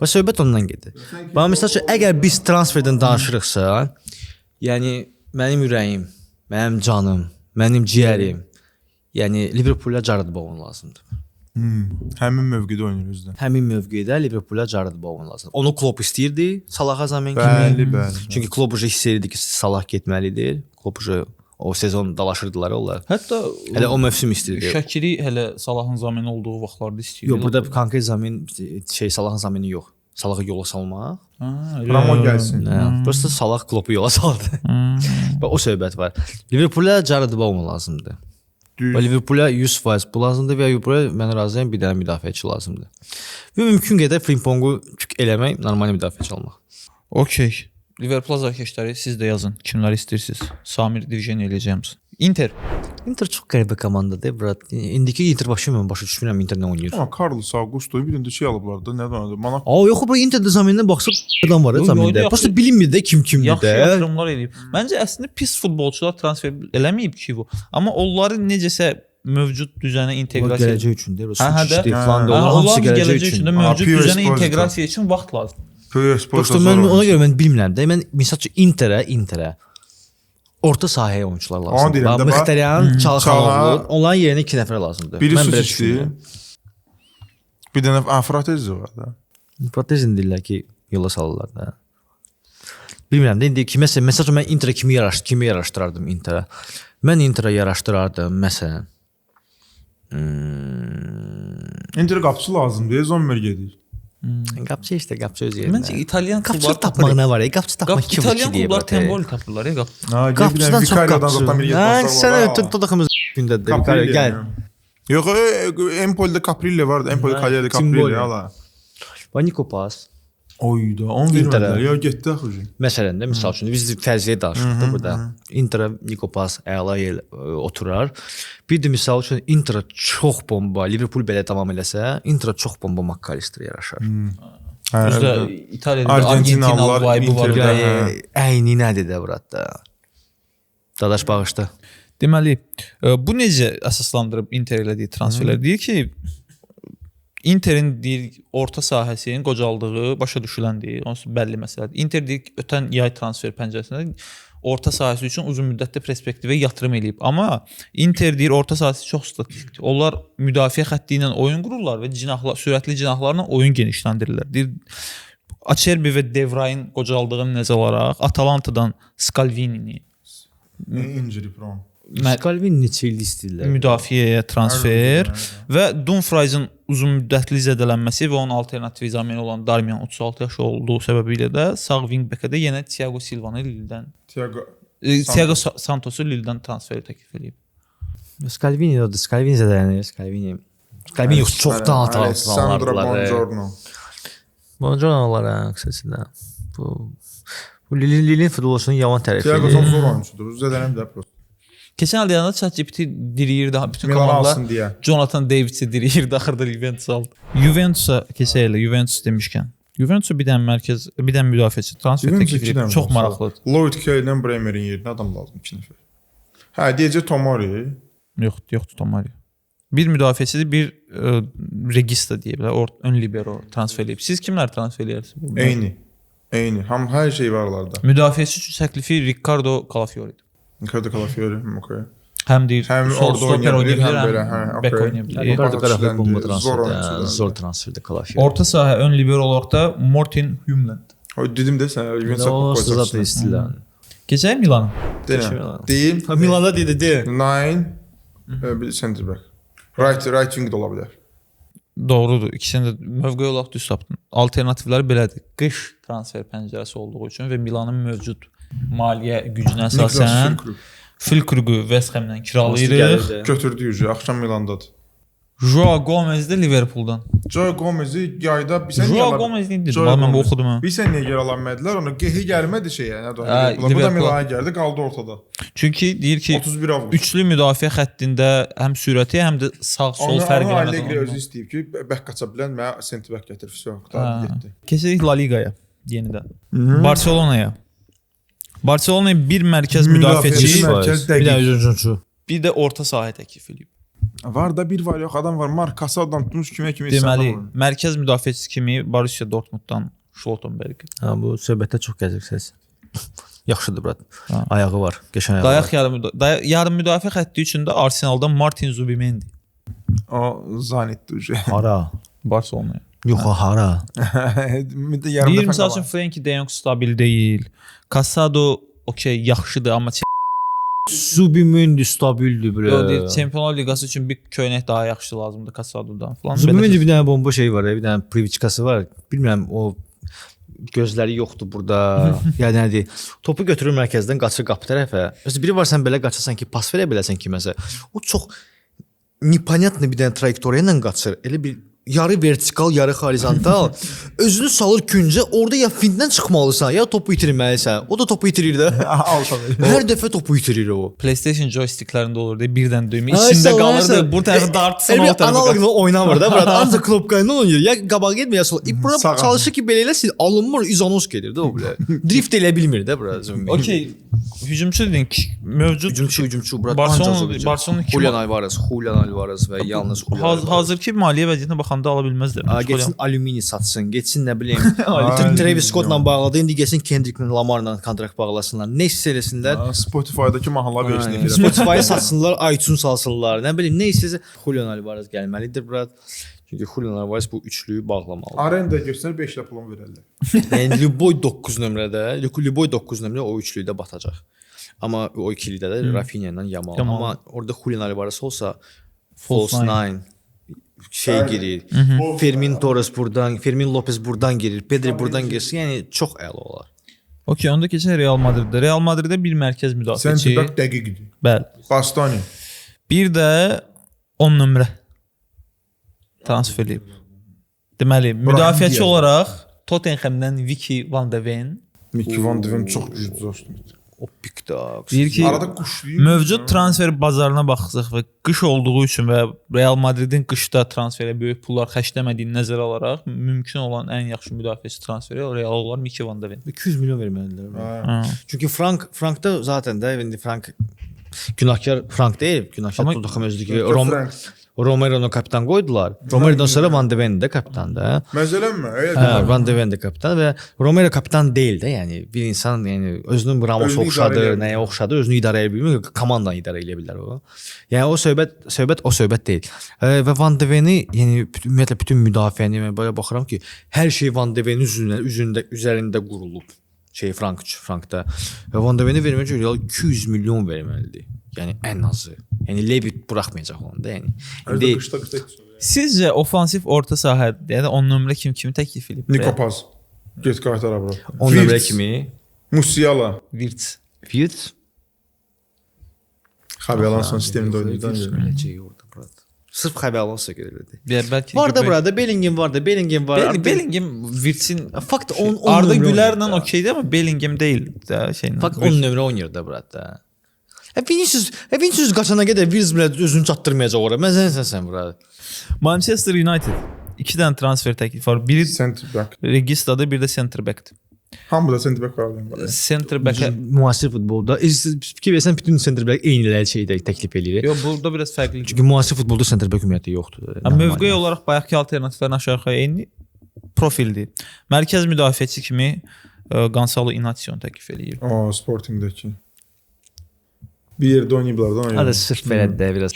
Bax söhbət ondan gedir. Bax məsəl üçün əgər biz transferdən danışırıqsa, yəni mənim ürəyim, mənim canım, mənim ciyərim, yəni Liverpoola Jared Bowen lazımdır. Həmin mövqedə oynayır özü də. Həmin mövqedə Liverpoola Jared Bowen lazımdır. Onu Klopp istəyirdi, Salaha zamin kimi. Bəli, bəli. Çünki Klopp uje hiss edirdi ki, Salah getməlidir. Klopp uje O sezon dalaşırdılar onlar. Hətta Hələ o mövsüm istəyirdi. Şəkiri hələ Salahın zamini olduğu vaxtlarda istəyirdi. Yox, burada konkret zamin şey Salahın zamini yox. Salahı yola salmaq. Ha, elə. Ramon gəlsin. Nə? Prosta Salah Kloppu yola saldı. Və o söhbət var. Liverpoola Jared Bowen lazımdır. Düz. Və Liverpoola 100% bu lazımdır və Liverpoola mən razıyam bir dənə müdafiəçi lazımdır. Və mümkün qədər Frimpongu tük eləmək, normal müdafiəçi almaq. Okey. Liverpool azarkeşləri siz də yazın. Kimləri istəyirsiniz? Samir Division eləyəcəyəm. Inter. Inter çox qəribə komandadır, brat. İndiki Inter başı mən başa düşmürəm Inter nə oynayır. Amma Carlos Augusto bir dənə də şey alıblar da, nə də Monaco. Aa yox, bu Interdə zamindən baxsa adam var Yox, zamində. yox, Prosta bilinmir də kim kimdir Yaxşı də. yatırımlar eləyib. Məncə əslində pis futbolçular transfer eləməyib ki bu. Amma onları necəsə mövcud düzənə Onlar inteqrasiya gələcək üçündür. Hə, hə də. Suçlu falan da Hə, onlar hamısı onlar gələcək gələcək üçün də üçün. mövcud Pure düzənə Esposito. inteqrasiya üçün vaxt lazımdır. Pure Esposito. Dostum mən ona görə mən bilmirəm də. Mən misal üçün Interə orta sahəyə oyunçular lazımdır. deyirəm Bax, də, bax. Mkhitaryan, Çalhanoğlu, Çalha- onların yerinə 2 nəfər lazımdır. Biri Mən belə Suçlu. düşünürəm. Bir dənə Fratezzi var da. Protezin deyirlər ki, yola salırlar da. Bilmirəm də indi kiməsə məsəl üçün mən Interə kimi yaraşdırardım Interə. Mən Interə yaraşdırardım məsələn. Inter qapıçı lazımdır. Zommer gedir. Qapçı işte, qapçı öz yerində. Məncə İtalyan qapçı klubları tapmaq nə var? Qapçı tapmaq Qap 2 İtalyan deyə. klublar Temboli tapırlar ya qap. Ha, Qapçıdan çox Vicario'dan qapçı. zaten bir Hə, yetmez. sən ötün dodaqımız gündədir. Vicario gəl. Yox, Empoli'də Caprilli vardı. Empoli Cagliari'də Caprilli Timboli. hala. Və Nico Paz. Oyda, onu Interə. vermədilər. Ya getdi axı. Məsələn də, misal üçün biz fərziyyə danışırıq da burada. Interə Nico Paz əla yer oturar. Bir də misal üçün Interə çox bomba, Liverpool belə davam eləsə, Interə çox bomba McAllister yaraşar. Hə, Özü də İtaliyada Argentinalılar Argentinalı vibe var. Interdə. ya. Yəni əyni nədir də burada? Dadaş bağışla. Deməli, bu necə əsaslandırıb Inter elədiyi transferlər? Deyir ki, Interin deyir orta sahəsinin qocaldığı başa düşüləndir. Onsuz bəlli məsələdir. Inter deyir ki, ötən yay transfer pəncərəsində orta sahəsi üçün uzun müddətli perspektivə yatırım eləyib. Amma Inter deyir orta sahəsi çox statikdir. Onlar müdafiə xətti ilə oyun qururlar və cinahlar, sürətli cinahlarla oyun genişləndirirlər. Deyir Acerbi və Devrayın qocaldığını nəzərə alaraq Atalantadan Scalvini-ni Injury prone. Calvin neçə il istəyirlər? müdafiəyə transfer və Dumfries'in uzun müddətli zədələnməsi və onun alternativi zamini olan Darmian 36 yaş olduğu səbəbilə də sağ wing-back-ə də yenə Thiago Silvanı Lille-dən Thiago Thiago Santosu Lille-dən transfer təklif eləyib. Scalvini odur. Scalvini zədələnir. Scalvini. Scalvini yox, çoxdan Alessandro Atalantalardılar. Buongiorno. Buongiorno'lar hə, qısasında. Bu Lille-in futbolçunun yaman tərəfi. Thiago çox zor oyunçudur. Zədələnib də prosta. Keçən il yanında ChatGPT diriyirdi bütün Milan komandalar. alsın deyə. Jonathan Davids'i diriyirdi axırda Juventus aldı. Juventusa keçək elə Juventus demişkən. Juventusa bir dənə mərkəz, bir dənə müdafiəçi transfer Juventus təklif iki edib. dənə Çox olsa. maraqlıdır. Lloyd Kelly-lə Bremerin yerinə adam lazım 2 nəfər. Hə, deyəcək Tomori. Yox, yoxdur Tomori. Bir müdafiəçidir, bir regista deyə bilər, ön libero transfer eləyib. Siz kimlər transfer eləyərsiniz? Eyni. Eyni. Ham hər şey var onlarda. Müdafiəçi üçün təklifi Ricardo Calafiori'dir. Ricardo Calafiori, okey. Həm deyir, Həm sol orada stoper oynaya oynaya bilir, bilər, həm belə, həm hə, bek okey. oynaya bilər. Ricardo Calafiori bomba Zor transferdir. oyunçudur. Zor transferdir Calafiori. Orta sahə ön libero olaraq da Morten Humland. O dedim də sənə Juventus O qoyacaq. zaten istəyirlər. Keçək Milana. Deyirəm. Deyim. Ha, Milanda dedi, de. 9 bir center back. Right wing də ola bilər. Doğrudur. İkisini də mövqe olaraq düz tapdın. Alternativlər belədir. Qış transfer pəncərəsi olduğu üçün və Milanın mövcud maliyyə gücünə Niklas əsasən Füllkrug Füllkrug'u West Ham'dən kiralayırıq. götürdü yüzü. Axşam Milandadır. Joao Gomez də Liverpool'dan. Joe Gomez'i yayda bir sən niyə Joao ala- Gomez nə dedi? Joe Mən bu Gomez. oxudum ha. Bir sən niyə geri ala bilmədilər onu? Gehi gəlmədi şeyə, nə də. Hə, Bu da Liverpool. Milana gəldi, qaldı ortada. Çünki deyir ki, 31 avqust. üçlü müdafiə xəttində həm sürəti, həm də sağ-sol Onu, fərq onu eləmədən. Allegri oynamaq. özü istəyib ki, bək qaça bilən mənə center back gətir. Vəsə, qurtardı getdi. Keçirik La Ligaya yenidən. Barselonaya. Barselonaya bir mərkəz müdafiəçi, Müdafiəçi, mərkəz Bir dənə dəqiq. hücumçu. bir də orta sahə təklif eləyib. Var da bir var yox, adam var. Mark Casadan tutmuş kimə kimi Deməli, insanlar var. mərkəz müdafiəçisi kimi Borussia Dortmunddan Schlottenberg. Ha, bu söhbətdə çox gəzir səs. Yaxşıdır brat. Ha. Ayağı var, qəşəng ayağı var. Dayaq yarım müdafiə xətti üçün də Arsenaldan Martin Zubimendi O Zanetti ucu. Hara? Barselonaya. Yox, hara? Yarım Deyir dəfə məsəl üçün Frenkie de Jong stabil deyil. Casado okey yaxşıdır amma Zubimendi stabildir bre. Yox, deyir, Çempionlar Liqası üçün bir köynək daha yaxşı lazımdır Casado'dan falan. Zubimendi bir dənə bomba şey var, bir dənə priviçkası var. Bilmirəm o gözləri yoxdur burada. Ya nədir? Topu götürür mərkəzdən, qaçır qapı tərəfə. Məsələn, biri var sən belə qaçırsan ki, pas verə biləsən kiməsə. O çox neponyatlı bir dənə trayektoriya ilə qaçır. Elə bir yarı vertikal, yarı horizontal. Özünü salır küncə, orada ya fintdən çıxmalısan, ya topu itirməlisən. O da topu itirir də. Hər dəfə topu itirir o. PlayStation joysticklərində olurdu, birdən düymə içində qalırdı. Bu tərəfə dartsan o tərəfə. Analoqla oynamır da burada. Ancaq knopka ilə oynayır. Ya qabağa getmir, ya sola. Bura çalışır ki, belə eləsin, alınmır, izanos gedir də o belə. Drift elə bilmir də bura. Okey. Hücumçu dedin ki, mövcud hücumçu bura. Barcelona Julian Alvarez, Julian Alvarez və yalnız Julian Alvarez. Hazırki maliyyə vəziyyətinə baxanda ala bilməzlər. Getsin alümini satsın, getsin nə bilim. Travis Scottla bağladı, indi getsin Kendricklə, Lamarla kontrakt bağlasınlar. Nə istəsə eləsinlər. Spotify-dakı mahnılar versin efirə. Spotify-ı satsınlar, iTunes alsınlar. Nə bilim, nə istəsə Julian Alvarez gəlməlidir bura. Çünki Julian Alvarez bu üçlüyü bağlamalıdır. Arenda göstər 5 ilə pulunu verərlər. Yəni Lüboy 9 nömrədə, Lüboy 9 nömrə o üçlüydə batacaq. Amma o ikilidə də Rafinha ilə Yamal. Amma orada Julian Alvarez olsa false nine şey girir. Fermin Torres buradan, Fermin Lopez buradan girir, Pedri buradan girsin. Yəni çox əla olar. Okey, onda keçək Real Madriddə. Real Madriddə bir mərkəz müdafiəçi. Center back dəqiqdir. Bəli. Bastoni. Bir də 10 nömrə transfer eləyib. Deməli, müdafiəçi olaraq Tottenhamdən Vicky van de Ven. Vicky van de Ven çox güclü dostumdur. O pikdə. Deyir ki, arada quşlayır. Mövcud transfer bazarına baxsaq və qış olduğu üçün və Real Madridin qışda transferə böyük pullar xərcləmədiyini nəzərə alaraq mümkün olan ən yaxşı müdafiəçi transferi Real olar Mickey van de Ven. 200 milyon verməlidirlər. Çünki Frankda zaten də indi Frank günahkar Frank deyil, günahkar Tottenham özüdür ki, Romero'nu kapitan qoydular. Romero'dan sonra Van de Ven də kapitandır. Məzələnmə. Hə, Van de Ven də kapitan və Romero kapitan deyil də, yəni bir insan yəni özünün Ramos'a oxşadı, nəyə oxşadı, özünü idarə edə bilmir, komandanı idarə edə bilər o. Yəni o söhbət o söhbət deyil. Və Van de Ven'i, yəni ümumiyyətlə bütün müdafiəni mən belə baxıram ki, hər şey Van de Ven'in üzərində qurulub. Şey Frankda. Və Van de Ven'i vermək üçün Real 200 milyon verməlidir. Yəni ən azı. Yəni Levi buraxmayacaq onu da, yəni. İndi sizcə ofansif orta sahə, yəni 10 nömrə kimi təklif edib? Nico Paz. Get qaytar bura. 10 nömrə kimi? Musiala. Wirtz. Wirtz. Xabi Alonso sistemində oynayır. Öləcək orada brat. Sırf Xabi Alonso gəlirdi. Bəlkə var da burada Bellingham var da, Bellingham var. Bellingham Wirtz'in fakt 10 Arda Güler'lə okeydir amma Bellingham deyil də şeylə. Fakt 10 nömrə oynayır da brat da. Vinicius qaçana qədər Wirtz belə özünü çatdırmayacaq ora. Məzənsən sən bura. Manchester United 2 dənə transfer təklifi var. Biri center back. Registadır, bir də center backdir. Hamıda center back var. Center back müasir futbolda fikir versən bütün center back eyni şeydə təklif eləyir. Yox, burada biraz fərqlidir. Çünki müasir futbolda center back ümumiyyətlə yoxdur. Mövqe olaraq bayaqki alternativlərin aşağı-yuxarı eyni profildir. Mərkəz müdafiəçi kimi Gonzalo Inacio təklif eləyir. O, Sportingdəki. Bir yerdə oynayıblar da ona görə. Hadi sırf belə də biraz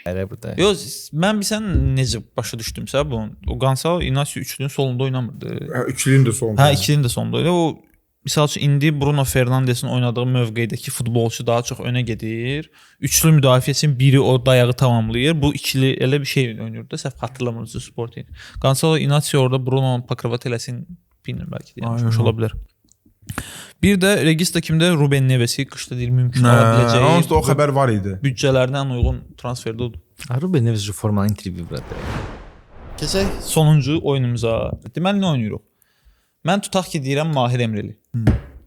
elə burada. Yox, mən bilsən necə başa düşdümsə bunu. O Gonzalo Inacio üçlünün solunda oynamırdı. Hə, üçlünün də solunda. Hə, ikilinin də solunda oynayır. O misal üçün indi Bruno Fernandesin oynadığı mövqeydəki futbolçu daha çox önə gedir. Üçlü müdafiəçinin biri o dayağı tamamlayır. Bu ikili elə bir şey oynayır da, səhv xatırlamırsınız Sporting. Gonzalo Inacio orada Bruno'nun pakravat eləsin, bilmirəm bəlkə də yanlış ola bilər. Bir də Regista kimdə Ruben Nevesi qışda deyir mümkün ola biləcəyi. Onsuz da o xəbər var idi. Büdcələrinə ən uyğun transferdə odur. Ruben Neves formanın intervyu burada. Keçək sonuncu oyunumuza. Deməli nə oynayırıq? Mən tutaq ki deyirəm Mahir Emreli.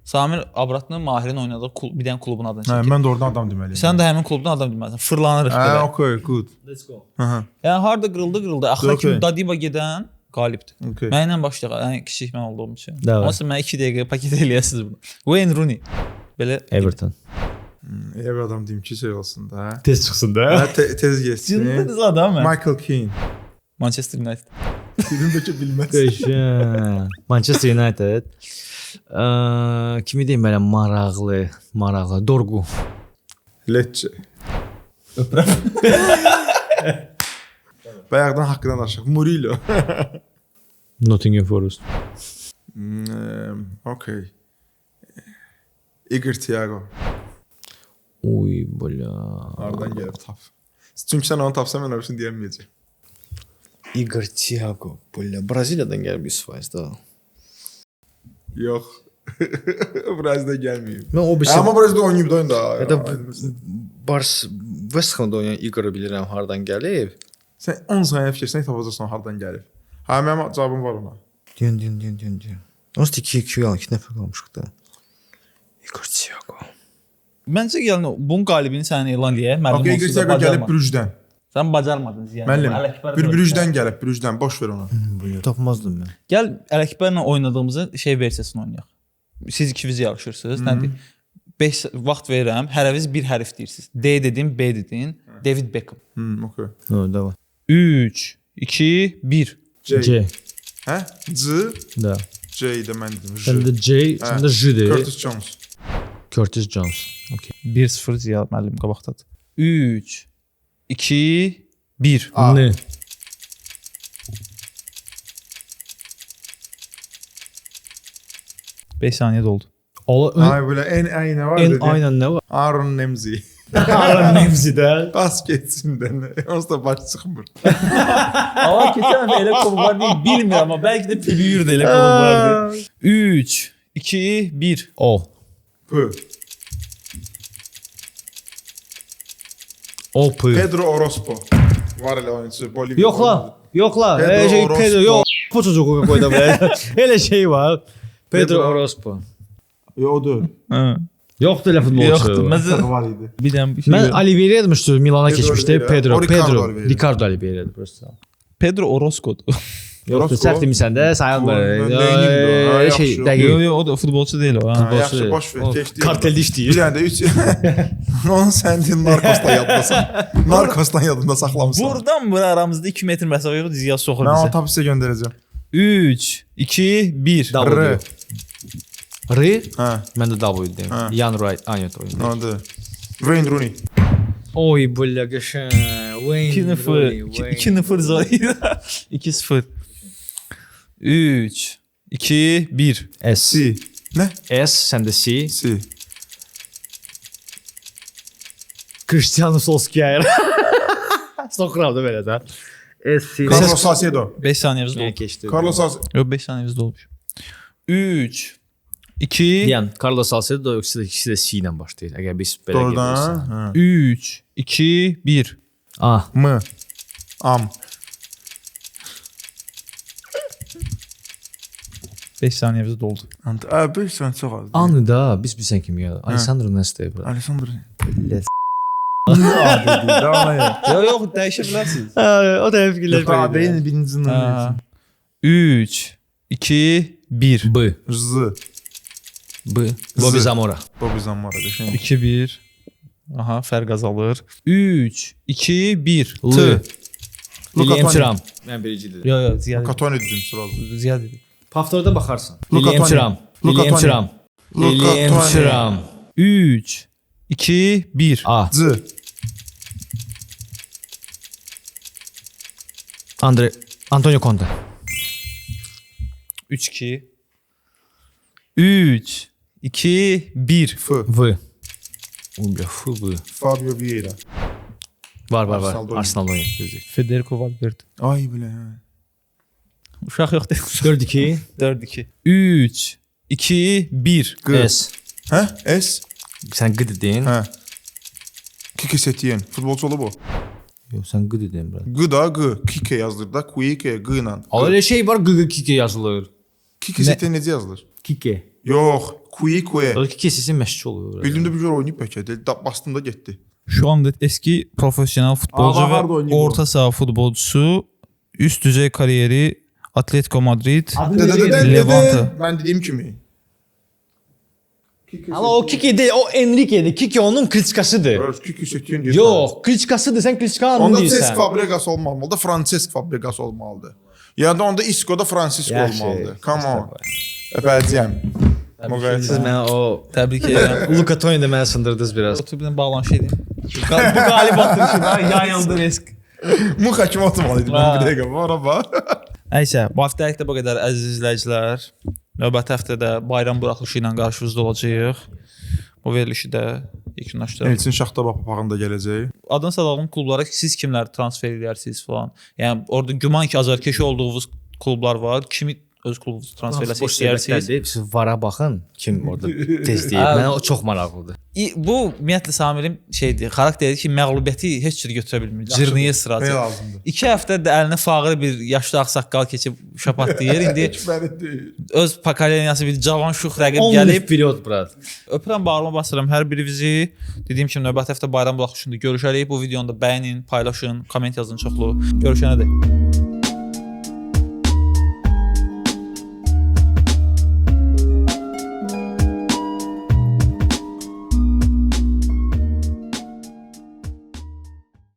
Samir Abratlı Mahirin oynadığı bir dənə klubun adını çəkir. Hə, mən də oradan adam deməliyəm. Sən də həmin klubdan adam deməlisən. Fırlanırıq belə. Hə, okay, good. Let's go. Aha. Yəni harda qırıldı, qırıldı. Axıra kimi Dadiba gedən qalibdir. Okay. Mənlə başlayaq. Yəni kiçik mən olduğum üçün. Onsuz mənə 2 dəqiqə paket eləyəsiniz bunu. Wayne Rooney. Belə Everton. Elə bir adam deyim ki, şey olsun da. Tez çıxsın da. Hə, tez getsin. Cındınız adam hə. Michael Keane. Manchester United. Dedim bəlkə bilməz. Qəşəng. Manchester United. Kimi deyim belə maraqlı. Dorgu. Lecce. Öpürəm. Bayaqdan haqqından danışaq. Murillo. Nottingham Forest. Okay. Igor Thiago. Uy, bля. Hardan gəlib tap. Çünki sən onu tapsan mən öbürsün deyəməyəcəm. Igor Thiago, bля, Braziliyadan gəlib 100% da. Yox. Braziliya gəlməyib. Mən o birisi Amma Braziliya oynayıb da oyunda. Ya da Bars West Ham-da oynayan Igoru bilirəm hardan gəlib. Sən 10 saniyə fikirsən tapacaqsan hardan gəlib. Hə, mənim cavabım var ona. Deyən, deyən, deyən, deyən, deyən. Onsuz da 2-2 2 nəfər qalmışıq da. Igor Thiago. Məncə yəni bunun qalibini sən elan eləyək. Müəllim Okey, Igor onsuz da Thiago gəlib bacarma. Brüjdən. Sən bacarmadın Ziya. Müəllim, Ələkbər bir də Brüjdən gəlib, Brüjdən. Boş ver onu. Tapmazdım mən. Gəl Ələkbərlə oynadığımızın şey versiyasını oynayaq. Siz ikiniz yarışırsınız. Nədir? 5 vaxt verirəm. Hərəviz bir hərf deyirsiniz. D dedin, B dedin. David Beckham. Okey. Nə, davam. 3 2 1. C. C. Hə? C, Da. C də mən dedim. Sən J. də C, sən də J-dir. Curtis Jones. Curtis Jones. Okey. 1-0 Ziya müəllim qabaqdadır. 3 2 1. A. N. Beş saniyə doldu. Ola Ay belə N A nə var N dedi. ayla nə var? Aaron Nemzi. Aaron Nemzi də. Bas getsin də. Onsuz da baş çıxmır. Amma keçən dəfə elə klub var deyil, bilmirəm amma bəlkə də Piliyur da elə klub vardı. 3 2 1. O. P. O P. Pedro Orozco. Var elə oyunçu. Bolivia. Yox la. Yox la. Pedro Elə şey Orozco. Pedro yox. Bu çocuğu qoy da belə. Elə şey var. Pedro Pedro- Orozco. Yox, odur. Hə. Yoxdur elə futbolçu. Yoxdur. Məncə Var idi. bir dənə bir şey. Mən Oliveira demişdim, Milana Pedro keçmişdi. Oliveira. Pedro, O Ricardo Pedro, Oliveira. Ricardo Oliveira prosta. Pedro Orozco'dur. Yoxdur, Orozco. səhv demirsən də, sayılmır. Neynim də, ha, Elə şey, yaxşı. dəqiq. Yox, yox, o da futbolçu deyil o. Ha. Ha, yaxşı, boş ver, keçdi. Karteldə işləyir. Bir dənə də 3. Onu sən dedin Narcosdan yadında saxla. Narcosdan yadında saxlamısan. Buradan bura aramızda 2 metr məsafə yoxdur, Ziya soxur Mən onu bizə. tapıb sizə göndərəcəm. 3 2 1. W. R. R. Hə, Mən də W deyim. Hə. Jan Wright, aynı oyun. odur. Wayne Rooney. Oy, bля, qəşəng. Wayne 2-0. Rooney, Wayne. 2-0 Zahir. 2-0. 3 2 1. S. C. Nə? S, sən də C. C. Cristiano Solskjaer. Soxuram da belə də. S, C. Carlos Salcedo. 5 saniyemiz doldu. keçdi. Carlos Salcedo. Yox, 5 saniyemiz dolmuş. 3 2 Deyən Carlos Salcedo ikisi də, ikisi də C ilə başlayır. Əgər biz belə Doğrudan. gedirsə. Hə. 3 2 1. A. M. Am. 5 saniyemiz doldu. Ant. A, 5 saniyə çox azdır. Anı da biz bilsən kim gəlir. Alessandro Nesta bura. Alessandro. A dedi, də ona ya. Yox, yox, dəyişə bilərsiniz. O da hep A, B-nin birincinin Hə. 3 2 1. B. Z. B. Bobby Zamora. Bobby Zamora qəşəng. 2 1. Aha, fərq azalır. 3 2 1. L. T. Luka William Toni. Thuram. Mən birinci dedim. Yox, yox, Ziya. dedi. Katoni dedim sırası. Ziya dedi. Paftorda baxarsan. Luka William Toni. Thuram. Luka William Toni. Thuram. Luka William Toni. Thuram. 3 2 1. A. C. Andre Antonio Conte. 3 2. 3 2 1. F. V. Uy, F V. Fabio Vieira. Var var var. Arsenal'da oynuyor. Arsenal'da oynuyor. Düzdür. Federico Valverde. Ay belə. Hə. Uşaq yox deyil. 4-2. 4 2. 3 2 1. Q. S. Hə? S. Sən Q dedin. Hə. Kike Setien. Futbolçu olub o. Yox, sən Q dedin bura. Q da Q. Kike yazılır da. Kike Q ilə. Ala elə şey var Q Q Kike yazılır. Kike Setien necə yazılır? Kike. Yox, Kike. O Kike sesin məşqçi olur. Bildiyimdə bir gör oynayıb bəlkə. də, Bastım da getdi. Şu anda eski profesyonel futbolcu Aa, harda ve oynayıb o? orta saha futbolcusu. Üst düzey kariyeri Atletico Madrid. Levante. Mən dediyim kimi. Kike Ala o Kike deyil, o Enrique'dir. Kike onun kritikasıdır. Kike Setien deyir. Yox, kritikasıdır. Sən kritikanı Onda Cesc deyirsən. Fabregas olmamalıdır, Francesc Fabregas olmalıdır. Ya da onda Isco da Francisco Yaxşı, olmalıdır. Come on. Öpəcəyəm. Müqayisə. Siz mənə o Təbrik edirəm. Luka Toni də məni sındırdınız biraz. Otur bir dənə bağlanış edin. Bu qalib atırşı da yayıldı risk. Muxa kimi atmalı idi mən bir dəqiqə. Ora bax. Nəysə, bu həftəlik də bu qədər əziz izləyicilər. Növbəti həftədə bayram buraxılışı ilə qarşınızda olacağıq. Bu verilişi də Yekunlaşdıraq. Elçin Şaxta papağın da gələcək. Adını sadalım klublara siz kimləri transfer edərsiniz falan. Yəni orada güman ki, azarkeş olduğunuz klublar var. Kimi öz klubunuzu transfer eləsə Boş istəyirsiniz. söhbətlərdir. Siz vara baxın kim orada tez deyir. Hə. Mənə o çox maraqlıdır. Bu ümumiyyətlə Samirin şeydir, xarakteridir ki, məğlubiyyəti heç cür götürə bilmir. Cırnıyır Belə sıraca. lazımdır. 2 həftədir əlinə fağır bir yaşlı ağsaqqal keçib şapatlayır. İndi Məni deyil. öz pokoleniyası bir cavan şux rəqib Only gəlib. period brat. Öpürəm, bağrıma basıram hər birinizi. Dediyim kimi növbəti həftə bayram buraxılışında görüşərik. Bu videonu da bəyənin, paylaşın, komment yazın çoxlu. Görüşənədək.